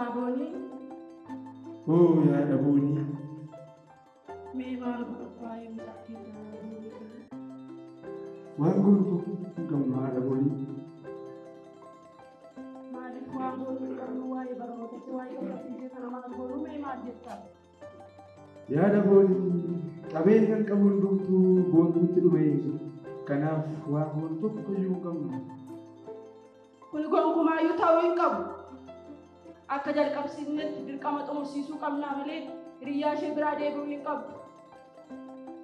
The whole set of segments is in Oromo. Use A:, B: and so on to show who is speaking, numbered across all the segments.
A: Abbaa Boonii.
B: Oo yaada Boonii.
A: Mee maal godhu waa'ee mucattii kanaa Boonii kana?
B: Waan goonu tokko hin qabnu haadha Boonii.
A: Maaliif waan goonu hin qabnu waa'ee barnootatti waa'ee kaffaltii kana maal goonu mee maal jettaa?
B: Yaada Boonii qabeenyaan qabu hundumtuu Boontuutti dhume. Kanaaf waan goonu tokko iyyuu hin qabnu.
A: Kun gonkumaayyuu ta'uu hin qabu. Akka jalqabsiifnetti dirqama xumursiisuu qabnaa malee hiriyyaa ishee biraa deebi'uu hin qabdu.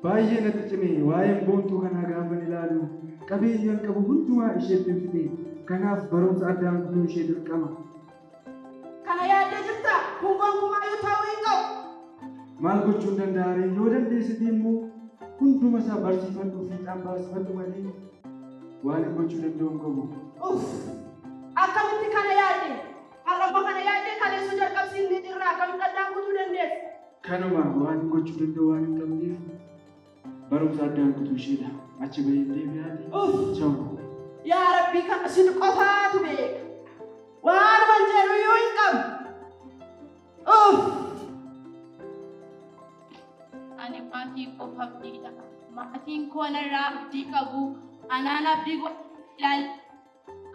B: Baay'ee natti cime waa'een Boontuu kanaa gaafan ilaalu qabeenyaan qabu hundumaa isheetti hin fide. Kanaaf barumsa addaan kutuu ishee dirqama.
A: Kana yaaddee jirtaa? Kun gonkumaayyuu ta'uu hin qabu.
B: Maal gochuun danda'a ree? Yoo dandeessite immoo hunduma isaa barsiifadhu fiixaan baasifadhu malee waan hin gochuu danda'u hin qabu.
A: Uff! Akkamitti kana yaadde? Har'ammoo kana yaaddee kaleessoo jalqabsiifnee jirra. Akkamitti addaan kutuu dandeessa?
B: Kanuma waan hin gochuu danda'u waan hin qabneef barumsa addaan kutuu isheedha. Achi bahee deebi'aati.
A: Uff!
B: Ciao.
A: Yaa Rabbii kana sin qofaatu beeka. Waanuman jedhu iyyuu hin qabu. Uff!
C: Ani maatii koof abdiidha. Maatiin koo anarraa abdii qabu. Anaan abdii godhanii ilaalu.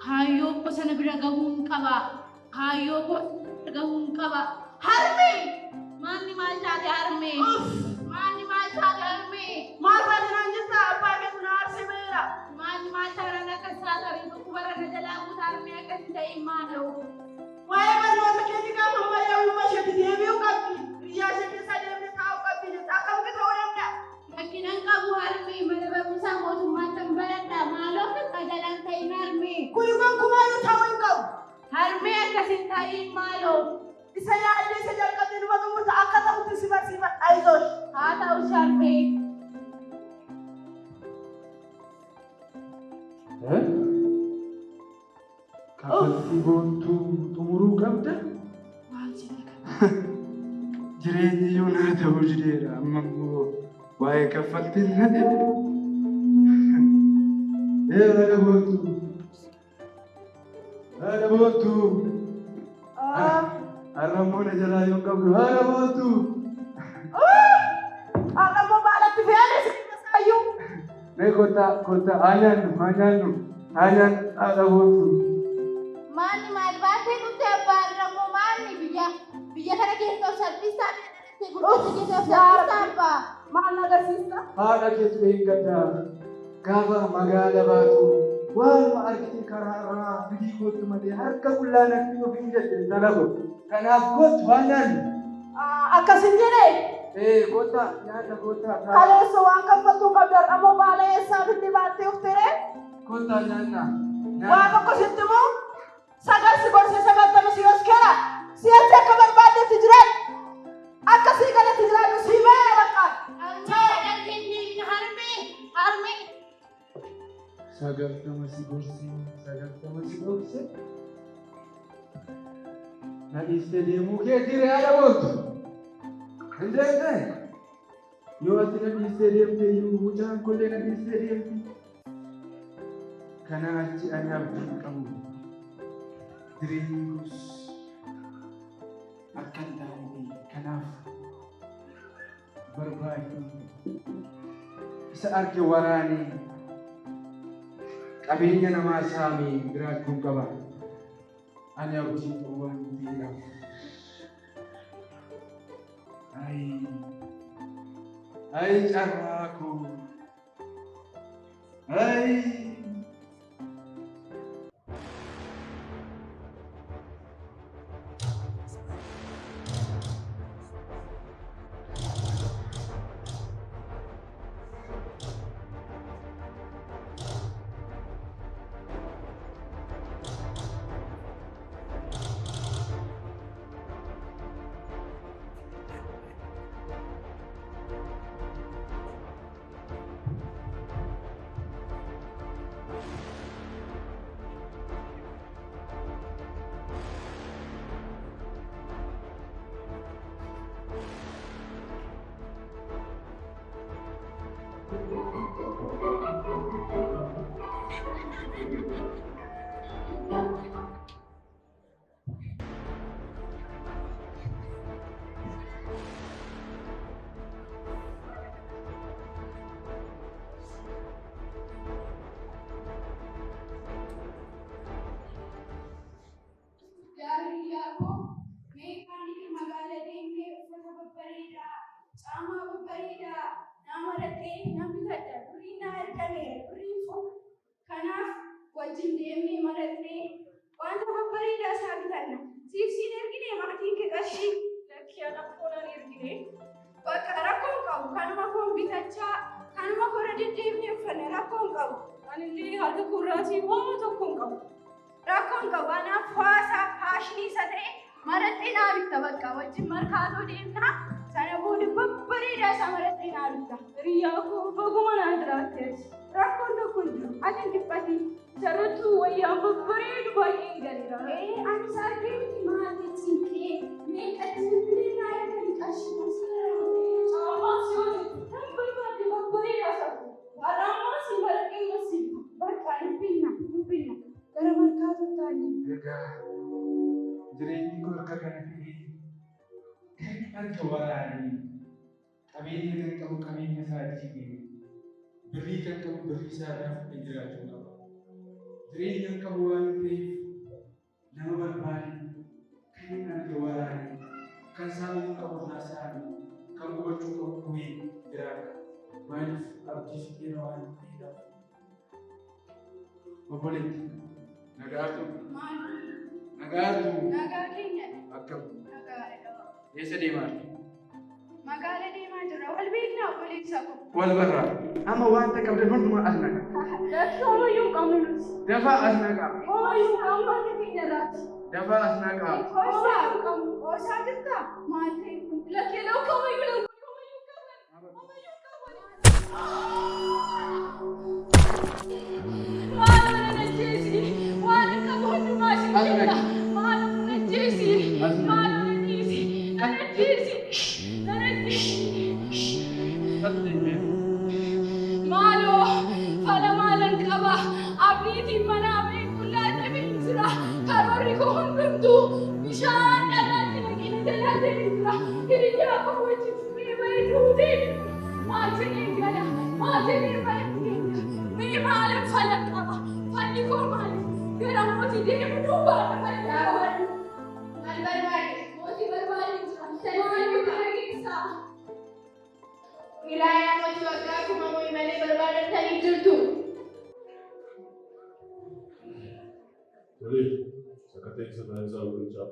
C: Kaayyoo koo sana bira gahuun qaba. Kaayyoo koo sana bira gahuun qaba. Harmee! Maanni maal taate harmee? Maanni maal taate harmee?
A: Maal taate naan jettaa? Abbaa keetu na aarsee ba'eera.
C: Maanni maal taanaan akkas taata? Dhukkuba irra na jalaa buuta harmee akkas hin ta'in maaloo.
A: Waa'ee barnoota keetii gaafa ammayyaa'ummaa isheetti deebi'uu qabdi. Hiriyaa ishee keessaa deemtee taa'uu qabdi jetta. Akkamitti ta'uu danda'a?
C: Rakkinan qabu harmee mana barumsaa mootummaatti hin baradha. Maaloo akkas na jalaan ta'in harmee.
A: Kuni gonkumaayyuu ta'uu hin qabu.
C: Harmee akkas hin ta'in maaloo.
A: Isa yaaddee isa jalqabdee numa xumurta akka ta'utti si barsiifadha. Ayizoosh.
C: Haa ta'u harmee.
B: Kaffaltii Boontuu xumuruu qabda?
A: Maal sitti kana?
B: Jireenyi iyyuu naa ta'uu dideera. Amma immoo waa'ee kaffaltiin na dhibe. Ee haadha Boontuu. Haadha Boontuu. Har'a immoo na jalaa yoo qabdu haadha Boontuu.
A: Har'a immoo baalatti fe'ame si masaayyuu.
B: Mee kottaa kottaa haa nyaannu haa nyaannu haa nyaannu haadha Boontuu.
C: Maanni maal baatee dhufte abbaa irra immoo maanni biyya biyya kana keessa of salphisaa biyya dhalattee guddatte keessa of salphisaa abbaa.
A: Maal na agarsiista?
B: Haadha keetu eeggadha. Gaafa magaala baatu waanuma argite karaa irraa fidii kottu malee harka qullaa natti ofiin jette intala koo. Kanaaf kottu haa nyaannu.
A: Akkasin jedhee
B: Ee kottaa nyaanna kottaa.
A: Kaleessa waan kaffaltuu qabdu har'a immoo baala eessaa fiddi baattee uftere?
B: Kottaa nyaanna.
A: Waa tokko sitti himu sagal si gorsee sagaltama si yoskera si'achi akka barbaaddetti jiraadhu. Akka sii galatti jiraadhu sii baara bakka.
C: Harmee sagal deebina harmee harmee.
B: Sagaltama si gorsee sagaltama si gorse. Na dhiistee deemuu keetii ree haadha Boontu. Hin deemtee? Yoo ati na dhiistee deemte iyyuu mucaan kollee na dhiistee deemti. Kanaa achi ani abdii hin qabu. Jireenyi koos akka hin taane kanaaf barbaadu. Isa arge waraanee qabeenya namaa saamee jiraachuun qaba. Ani abdii hin qabu waan ta'eedhaaf. Ayi, ayi carraa koo. Ayi.
D: Caamaa babbareedaa naa marattee nan bitadha. Birriin naa ergameera. Birriin fuudha. Kanaaf wajjin deemnee maratnee wanta babbareedaa isaa bitanna. Siif siin ergine maatiin kee qarshii?
E: Lakkii anaaf foonaan ergine.
D: Bakka rakkoon qabu kanuma koon bitachaa kanuma koora deddeebinee uffanna rakkoon qabu.
E: Anillee harka koorraatii waan tokko hin qabu.
D: Rakkoon qabu anaaf hawaasaa faashinii isa ta'e marattee naa bitta bakka wajjin markaatoo deemnaa sana booda babbareedaa isaa marattee naa bitta.
E: Hiriyaa koo baguma naa jiraatteeti.
D: Rakkoon tokko hin jiru. Ati hin dhiphatin.
E: Sarrattuu wayyaan babbareedu baay'een galeera.
D: Ee ani argee miti maatii cinqee meeqatti bilbilee naa erganii qarshii masii.
E: Caamaa si hojjetu kan barbaadde babbareedaa qabu. Har'ammaa si maradhee masii.
D: Bakka hin binna hin binna gara markaatoo taanii.
B: Egaa jireenyi koo akka kana ta'e kan harka waraanee qabeenya kan qabu qabeenya isaa diigee birrii kan qabu birrii isaa irraa fudhee jiraachuu qaba. Jireenya kan qabu waan ta'eef nama barbaade kan inni harka waraanee kan saamamuu qabu irraa saame kan gubachuu qabu gubee jiraata. Maaliif abdii fixeera waan ta'eedhaaf. Obboleetti nagaatu
D: Maal
B: nagaatu
D: nagaa keenyadha.
B: Akkam
D: Nagaadha.
B: Eessa deemaa jirtu?
D: Magaala deemaa jirra. Wal beeknaa obboleessa koo.
B: Wal barraa. Amma wanta qabdan hundumaa as naqa.
E: Lakkii homayyuu hin qabnu nuti.
B: Dafaa as naqa.
E: Homayyuu hin qabnu harka keenya irraati.
B: Dafaa as naqa.
D: Qoosaa
E: Homayyuu hin qabnu.
D: qoosaa jirtaa? Maal ta'e kun?
E: Lakkii lakka homayyuu hin qabnu. Homayyuu hin qaban. Homayyuu hin qaban. Maal na ajjeesi? Waan qabu hundumaa si kenna. Maal na ajjeesi? Maal na dhiisi? Na ajjeesi. Na ajjeesi. Maaloo fala maalan qaba. Abdiitiin manaa ba'ee qullaa dhabee jira. Karoorri koo hundumtuu bishaan dhagaatti naqina jalaa ta'ee jira. Hiriyyaa koo wajjin fuudhee ba'ee duutee jirti. Maal jedheen gala? Maal jedheen ba'ee keenya? Mee maalan fala qaba? Falli koo maali? Gara mootii deemu duubaadha falli koo.
D: Maal barbaade?
E: Mootii barbaadeen jira. Maaliif kana geessaa?
C: Wilaayaa mootii waggaa kuma mo'i malee barbaadatanii jirtu.
F: Tolee, sakatta'insa taasisaa bulchaa.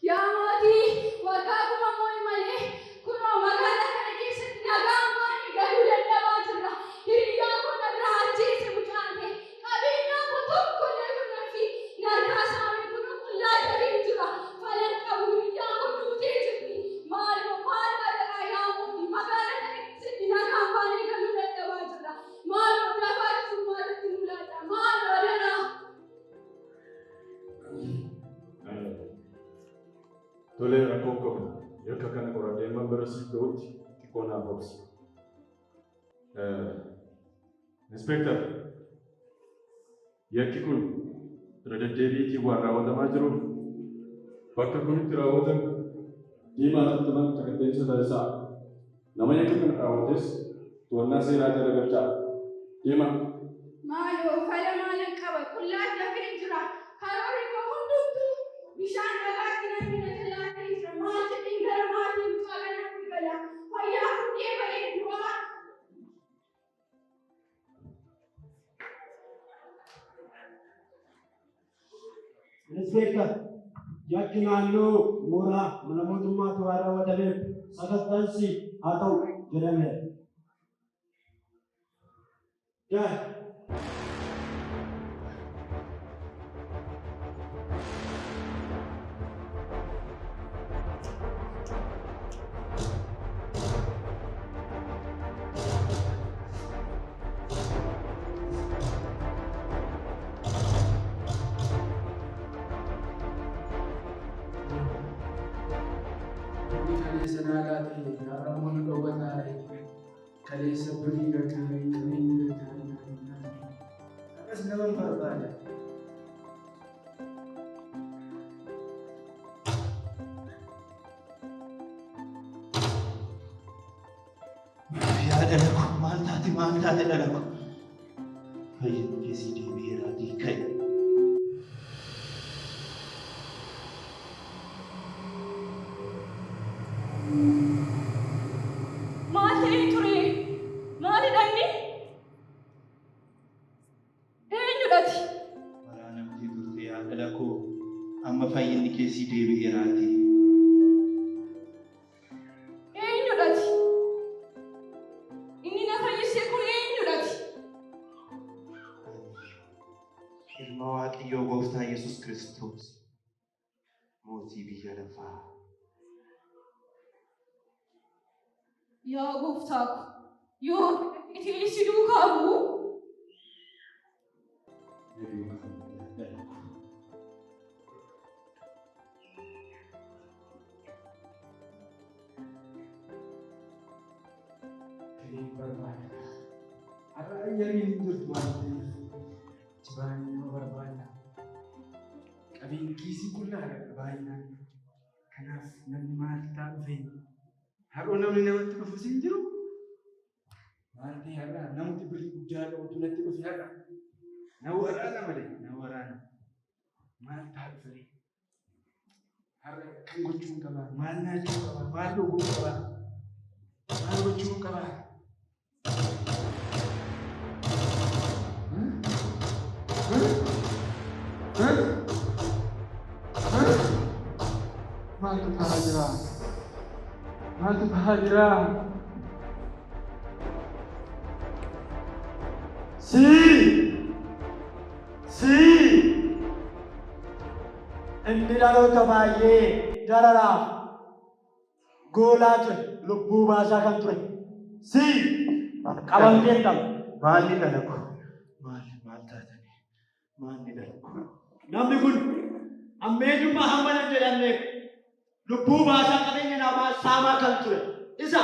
E: Yaa mootii waggaa kuma mo'i malee kunoo magaalaa kana keessatti nagaan baanee galuu dadhabaa jirra. Hiriyyaa koo na biraa ajjeese mucaan ta'e. Qabeenyaa koo tokko illee kunoo fi narkaa saamee kunoo qullaa dhabee jira. Falan qabu hiriyyaan koo duutee jirti. Maaloo maal godhaa yaa mootii magaalaa kana keessatti nagaan baanee galuu dadhabaa jirra. Maaloo dafaa furmaatatti nu laata. Maaloo adaraa.
F: Tolee, rakkoon qabu. Yakka kana qoradhee man bira siif ga'utti xiqqoo naaf obsi. Inspektar, yakki kun irra deddeebiitiin waan raawwatamaa jiruuf bakka kun itti raawwatame diimaa tattaman sakatta'insa taasisaa. Nama yakka kana raawwates to'annaa seeraa jala galchaa. Deemaa.
D: Maaloo fala maalan qaba? Qullaa dafee jira. Karoorri koo hundumtuu bishaan dhagaatti namni na jalaa ta'ee jira. Maal jedheen gara maatii mucaa kanaatti gala? Fayyaa fudhee ba'ee du'aa.
G: Inspektar, yakki naannoo mooraa mana mootummaatti waan raawwatameef sakatta'insi haa ta'u jedhameera. Daa.
B: Inni kaleessa naa laate har'ammoo nu dhowwataa ta'e. Kaleessa birrii gargaaree qabeenya gargaaree naa kennaa ture. Har'as naman barbaada.
G: Yaa dhala ko maal taate maal taate dhala ko? Fayyinni keessii deebi'eeraatii ka'e. Dhala koo amma fayyinni keessi deebi'eeraati.
E: Eenyudhati? Inni na fayyise kun eenyudhati?
G: Ilma Waaqayyoo Gooftaa Yesuus Kiristoos mootii biyya lafaa.
E: Yaa gooftaa ko, yoo itti si duukaa bu'u
G: Na duukaa bu'i yaa dhala koo.
B: Ta'een barbaada. Har'a ayyariin hin jirtu waan ta'eef jibaanii nama barbaada. Qabeen kiisii qullaadha baay'inaan. Kanaaf namni maal ta'a dhufe? Har'oo namni namatti dhufus hin jiru. Maal ta'e har'a namooti birrii guddaa qabutu natti dhufe har'a. Na waraana malee na waraana. Maal ta'a dhufe? Har'a kan gochuun qaba? Maal nyaachuu qaba? Maal dhuguu qaba? Maal gochuun qaba? Maaltu ta'aa jira? Maaltu ta'aa jira?
H: Sii! Sii! Inni dhaloota baay'ee dararaaf goolaa ture, lubbuu baasaa kan ture. Sii! Qabamteetta.
G: Maalli dhala koo? Maali maal taatanii? Maalli dhala koo?
H: Namni kun hammeenyummaa hammana hin jedhamneef lubbuu baasaa qabeenya namaa saamaa kan ture isa.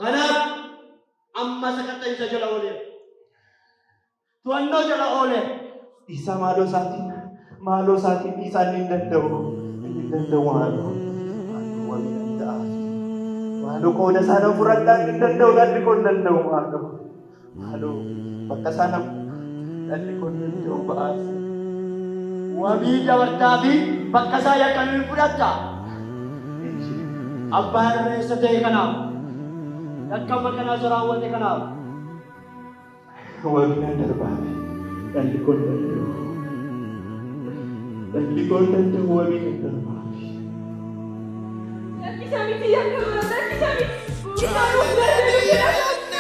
H: Kanaaf amma sakatta'iinsa jala ooleera. To'annoo jala ooleera.
G: Dhiisaa maaloo isaatiin maaloo isaatiin dhiisaa inni hin danda'u inni hin danda'u maaloo maaloo wabii nan ta'aafi maaloo qooda isaa nan fudhadhaa inni hin danda'u dhalli koo hin danda'u maaloo maaloo bakka isaa nan dhalli koo hin danda'u ba'aasi.
H: Wabii dabartaa fi bakka isaa yakkamii fudhatta. Abbaa irreessa ta'e kanaaf yakkama kana isa raawwate kanaaf.
G: Wabii nan darbaafi dhalli koo hin danda'u dhalli koo hin danda'u wabii nan darbaafi.
E: Lakkisa miti yakkamaa lakkisa miti. Gooftaa nuuf darbee jira.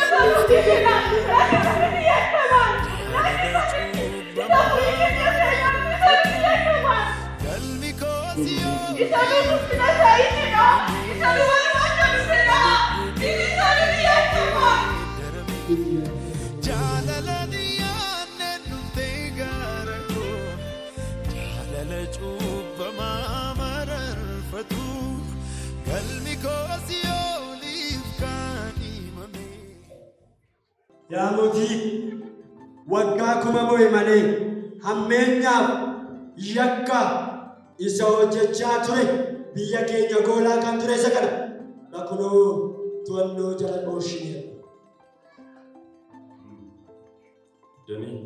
E: Isa nuuf jira. Lakkisa miti yakkamaa lakkisa miti. Isa furii keenya seena. Isa miti yakkamaa. Isa nu guddina isaa inni Isa nu barbaachisa dhufedha. Isa miti yakkamaa.
I: Jaalala dhiyaanneen dhuftee gara koo jaalala cubbamaa mararfatu galmi koo si'ooliif kan himame.
H: Yaa mootii, waggaa kuma mo'e malee hammeenyaaf yakka isa hojjechaa ture biyya keenya goolaa kan ture isa kana kunoo to'annoo jala oolchineera.
F: Danii,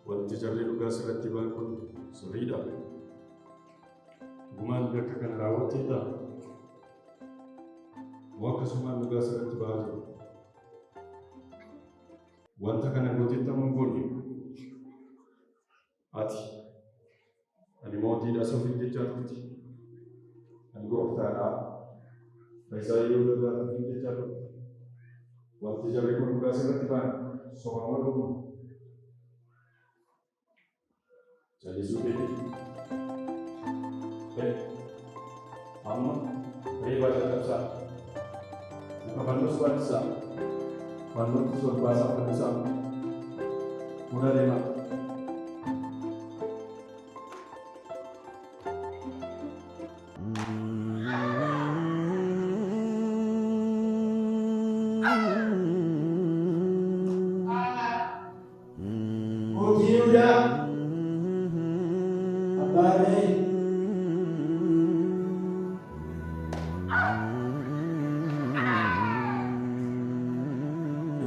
F: wanti jarri dhugaa sirratti ba'an kun sirriidha. Dhugumaan yakka kana raawwatteettaa? Moo akkasumaan dhugaa sirratti ba'aa jiru? Wanta kana gooteetta moo hin goone? Ati, ani mootiidha ofiin jechaa turte. Ani gooftaadha. Fayyisaa Yihuudootaa ofiin jechaa turte. Wanti jarri kun dhugaa sirratti ba'an soba moo dhuguma? Callisuu keetii. Amma reebaa caccabsaa. Muka fannoos baachisaa. Fannootti ol baasaa fannisaa. Fuula deemaa.
H: Mootii Yihudaa abbaa irree.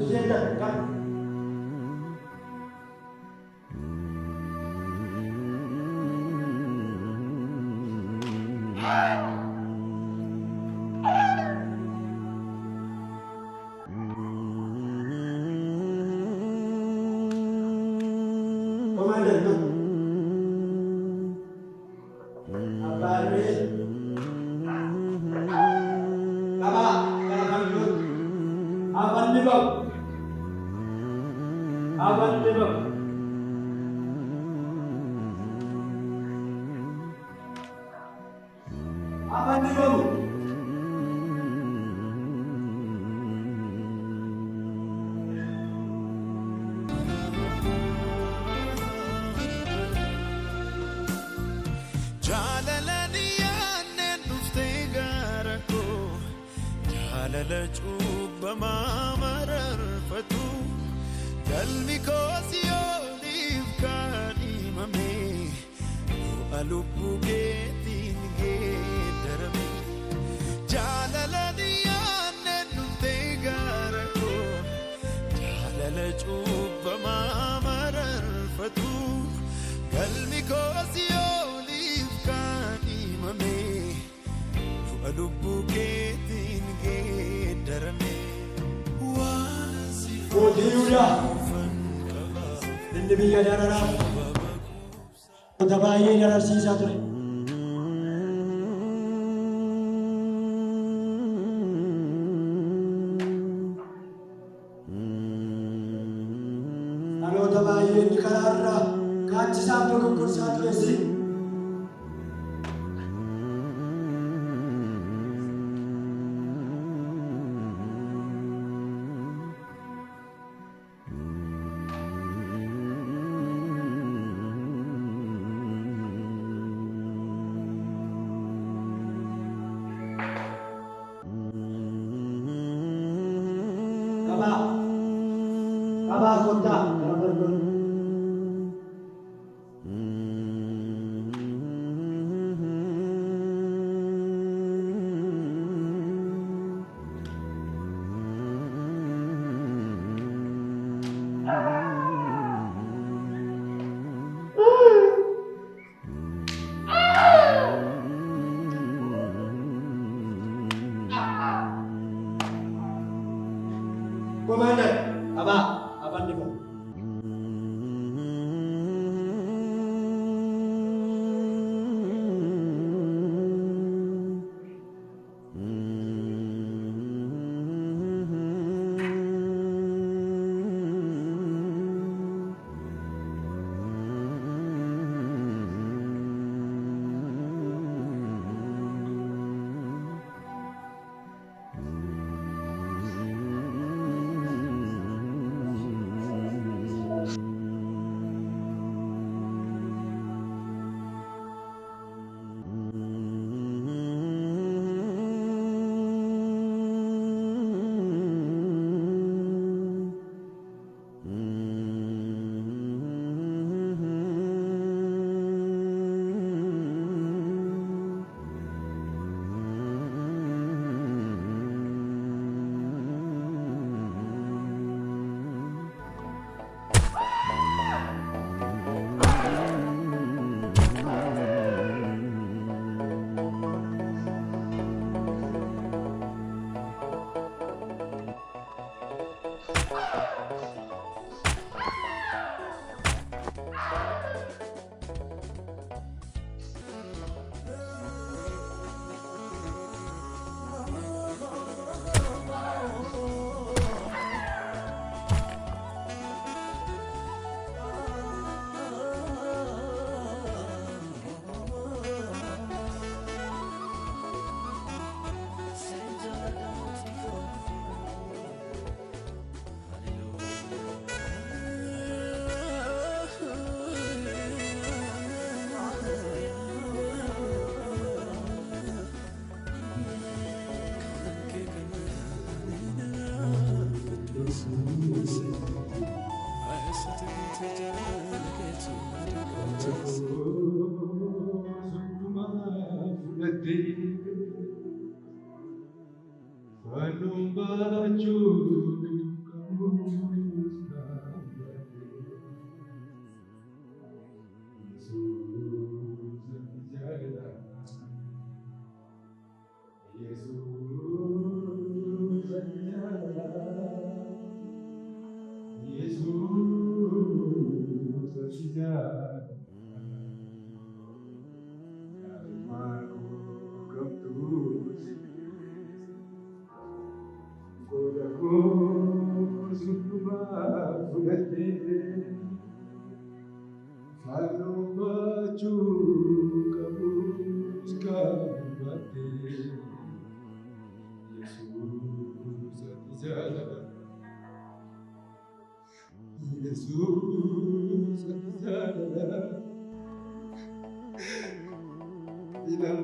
H: Isheen takka. Commander, no.
I: Jaalala dhiyaanneen dhuftee gara koo, jaalala cubbamaa mararfatu, galmi koos yooniif kaadhimame, du'a lubbuu keetiin geeddarame. Jaalala dhiyaanneen dhuftee gara koo, jaalala cubbamaa mararfatu, galmi koos yooniif kaadhimame, du'a lubbuu keetiin geeddarame. Waan si
H: Mootii Yihudaa inni biyya dararaaf wanta baay'ee dararsiisaa ture. Dhaloota baay'ee inni karaa irraa kaachisaaf dogoggorsaa ture si. Qabaa qabaa kottaa gara balbala. Commander, qabaa qabanni kun.
B: Yesuus ati jaalala. Ilaa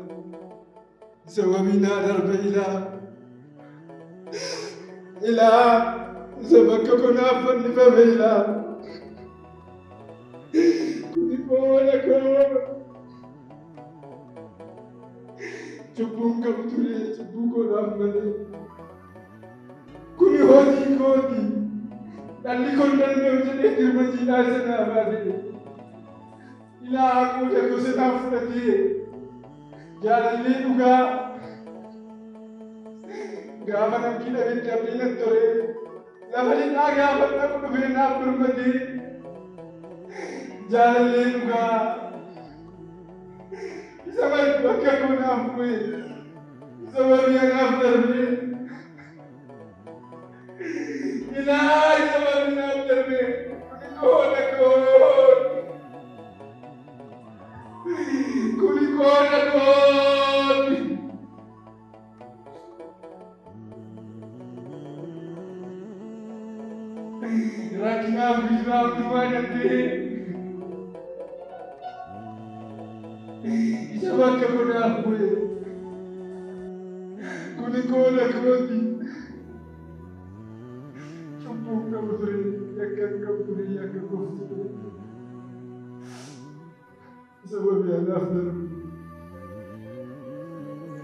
B: isa wabii naa darbe ilaa. Ilaa isa bakka konaaf fannifame ilaa. Kuni qooda koo. Cubbuun qabu ture cubbuu koonaaf malee. Kuni hojii kooti. Dhalli koo hin danda'u jedhee jirma jiidhaa isa naa baate. Ilaa qooda koo sanaaf fudhatee jaalallee dhugaa gaafa namni dhabetti abdii natti toree lafa lixaa gaafa dhaqu dhufee naaf birmatee jaalallee dhugaa isa bakka koo naaf bu'e isa wabii naaf darbee ilaa isa wabii naaf darbee kuni qooda koo. Kuni qooda kooti. Rakkinaaf gidiraa hundumaa danda'ee isa bakka koo naaf bu'e. Kuni qooda kooti. Cubbuun qabu ture, yakka hin qabu ture, yakka koofti ture. Isa wabii anaaf darbe.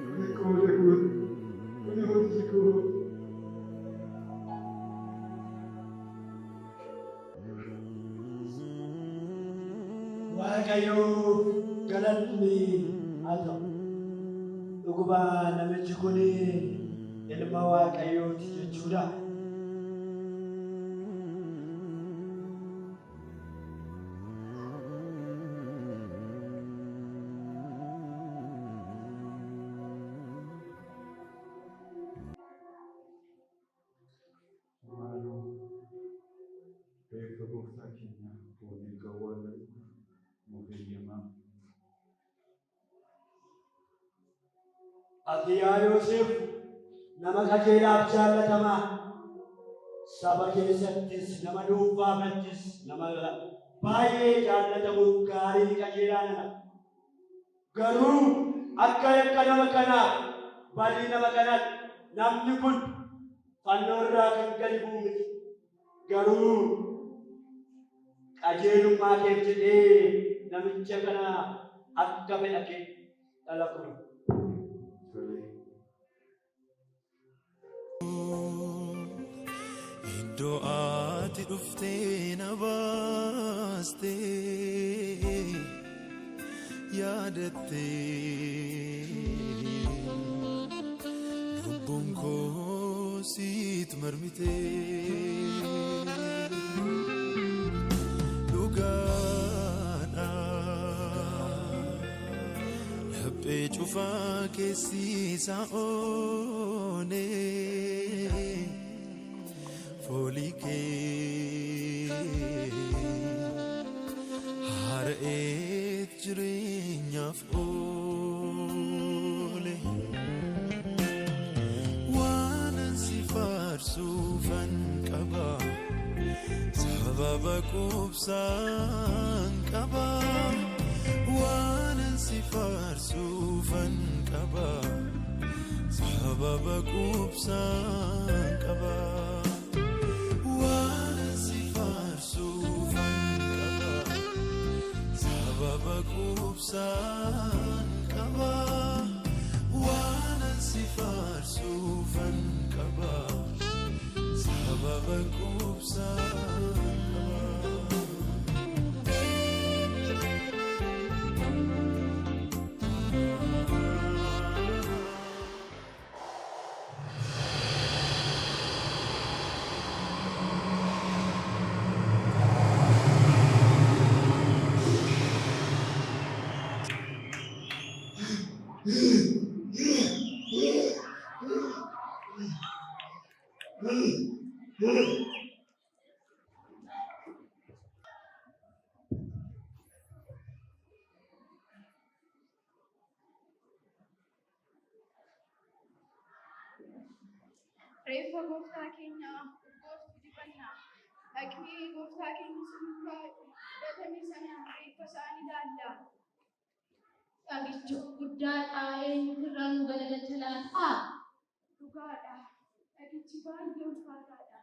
B: Kuni qooda kooti. Kuni hojii koo.
H: Waaqayyoof galanni haa ta'u. Dhuguma namichi kun ilma Waaqayyooti jechuudha.
F: Maaloo reeffa gooftaa keenyaa fuunee akka awwaallannuuf nuuf eeyyamaa.
H: Ati yaa Yoosef nama qajeelaaf jaallatamaa, saba keessattis nama dhuunfaa birattis nama baay'ee jaallatamuuf gaarii qajeelaa nana. Garuu akka yakka nama kanaa, badii nama kanaatti namni kun fannoo irraa kan gadi bu'u miti. Garuu qajeelummaa keef jedhee namicha kana akka fedha kee dhala kuni.
F: Tole.
I: Iddoo ati dhuftee na baastee yaadattee lubbuun koo siit marmitee dhugaadha laphee cufaa keessi isaa oonee foolii kee haara'eet jireenyaaf oole waanan si faarsuufan qaba sababa quubsaan qaba waanan si faarsuufan qaba sababa quubsaan qaba waanan si faarsuufan qaba sababa quubsaan qaba waanan si faarsuufan qaba sababa quubsaan qaba.
D: Reeffa gooftaa keenyaa urgooftuu dibannaa. Dhaqnee gooftaa keenya isa nurraa fudhatame sana reeffa isaa ni ilaalla.
C: Dhagichi guddaadha. Eenyutu irraa nu galagalcha laata?
D: Dhugaadha. Dhagichi baay'ee ulfaataadha.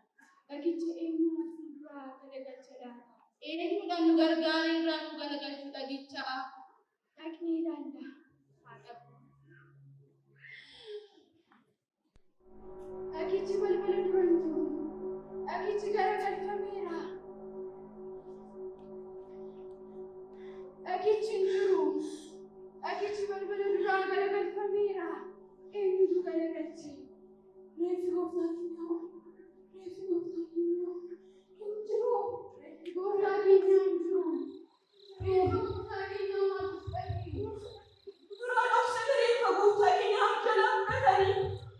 D: Dhagicha eenyumatu fuulduraa galagalcha laata?
C: Eenyudha nu gargaaree irraa nu galagalchu dhagicha?
D: Dhaqnee ilaalla.
C: Haa dhaqnu.
D: Dhagichi balbala dura hin jiru. Dhagichi garagalfameera. Dhagichi hin jiru. Dhagichi balbala duraa garagalfameera. Eenyutu garagalche? Reeffi gooftaa keenyaa reeffi gooftaa keenyaa hin jiru. Reeffi gooftaa keenyaa hin jiru. Reeffi gooftaa keenyaa maaltu fudhate?
A: Duraa dhoksanii reeffa gooftaa keenyaa jalaa fudhatanii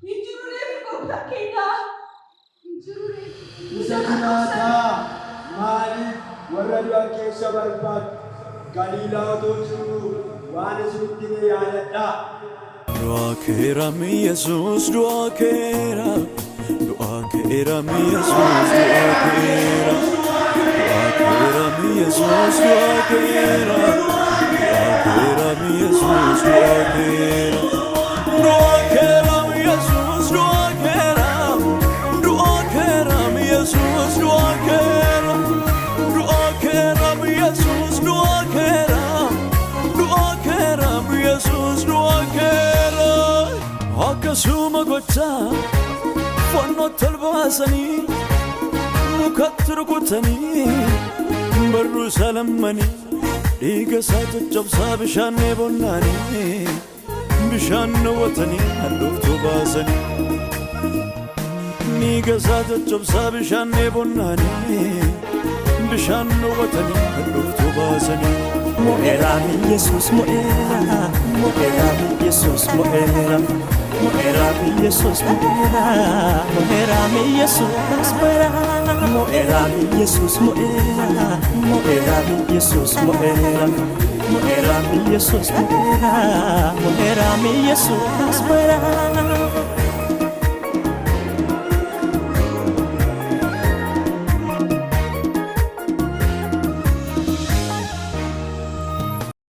A: hin jiru reeffi gooftaa keenyaa.
D: Hin jiru reeffi.
H: Isa jiraataa maaliif warra du'an keessa barbaaddu? Galiilaa otoo jiruu waan isinitti hime yaadadhaa.
I: Du'aa keeraam Yesuus du'aa keera, du'aa keeraam Yesuus du'aa keera, du'aa keeraam Yesuus du'aa keera, du'aa keeraam Yesuus du'aa keera, du'aa keeraam Yesuus du'aa keera, du'aa keeraam Yesuus du'aa keera, du'aa keeraam Yesuus du'aa keera, du'aa keeraam Yesuus du'aa keera. Akkasuma gochaa fannootti ol baasanii, mukatti rukutanii, barruu isaa lammanii, dhiiga isaa caccabsaa bishaan dheebonnaanii, bishaan dhowwatanii handhuuftuu baasanii, dhiiga isaa caccabsaa bishaan dheebonnaanii, bishaan dhowwatanii handhuuftuu baasanii.
J: Mo'eera Yesuus mo'eera, mo'eera Yesuus mo'eera, mo'eera Yesuus mo'eera, mo'eera Yesuus mo'eera, mo'eera Yesuus mo'eera, mo'eera Yesuus mo'eera, mo'eera Yesuus mo'eera, mo'eera Yesuus mo'eera.